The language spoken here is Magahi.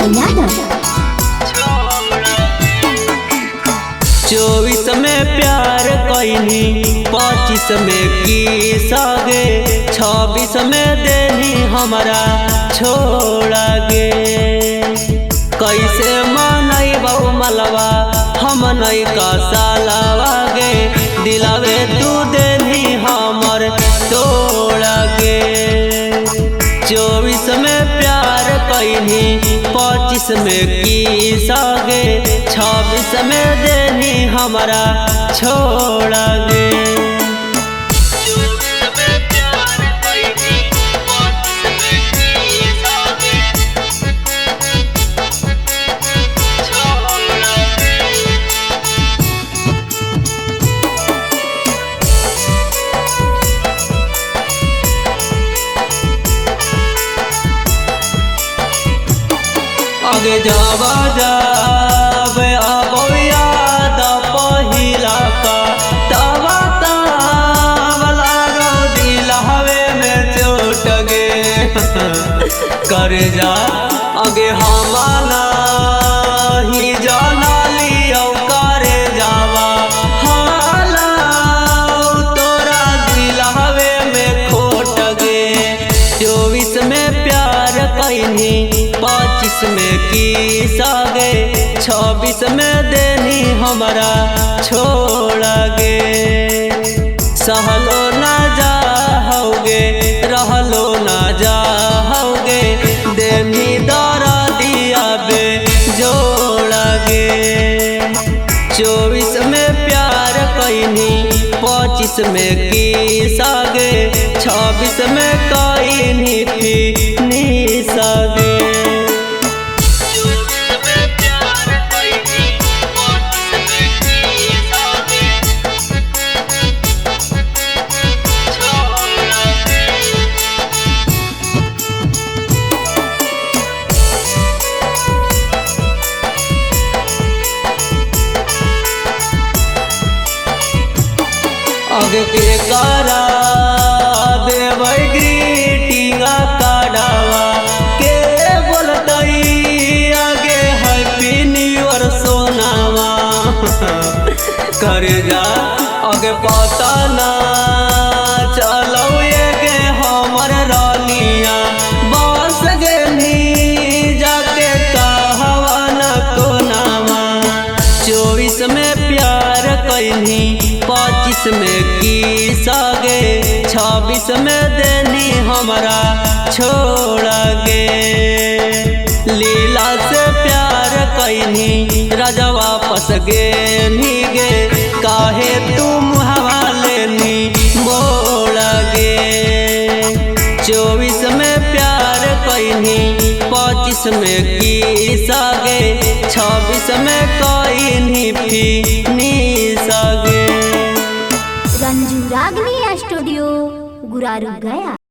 लीला यादव। 24 में प्यार कैनी, 25 में की सगे, 26 में देनी हमारा छोड़ा गे। कैसे मनई बहु मलवा हम नई का सालावा गे, दिलावे तू देनी हमर तोड़ा गे। 24 में प्यार कैनी, 25 में की सगे, 26 में देनी हमारा छोड़ा गे। आगे जावा जावे अब याद पहिला का तवा तावला रो दिलहवे में चोट गे। कर जा आगे हमारा ही जाना लियो, करे जावा हाला तोरा दिलहवे में खोट गे। 24 में प्यार कैनी, 25 में की सगे, 26 में देनी हमारा छोड़ा गे। सहलो ना जाओगे, रहलो ना जाओगे, देनी दरा दिया बे जोड़ा गे। 24 में प्यार कैनी, 25 में की सगे, 26 में कैनी फी सगे। आगे के करा देवै ग्रीटिंग कार्डवा के बोलतई आगे हैप्पी न्यू ईयर सोनावा। कर जा आगे पता ना चलो ये हमर रानिया बस गेनी जाके कहवा न कोनावा। 24 में प्यार कैनी, 25 में की सगे, 26 में देनी हमारा छोड़ा गे। लीला से प्यार कैनी, राजा वापस गे नी गे, काहे तुम हवा लेनी मोड़ा गे। 24 में प्यार कैनी, 25 में की सगे, 26 में कैनी फी नी सगे। रंजू रागनी स्टूडियो, गुरारू गया।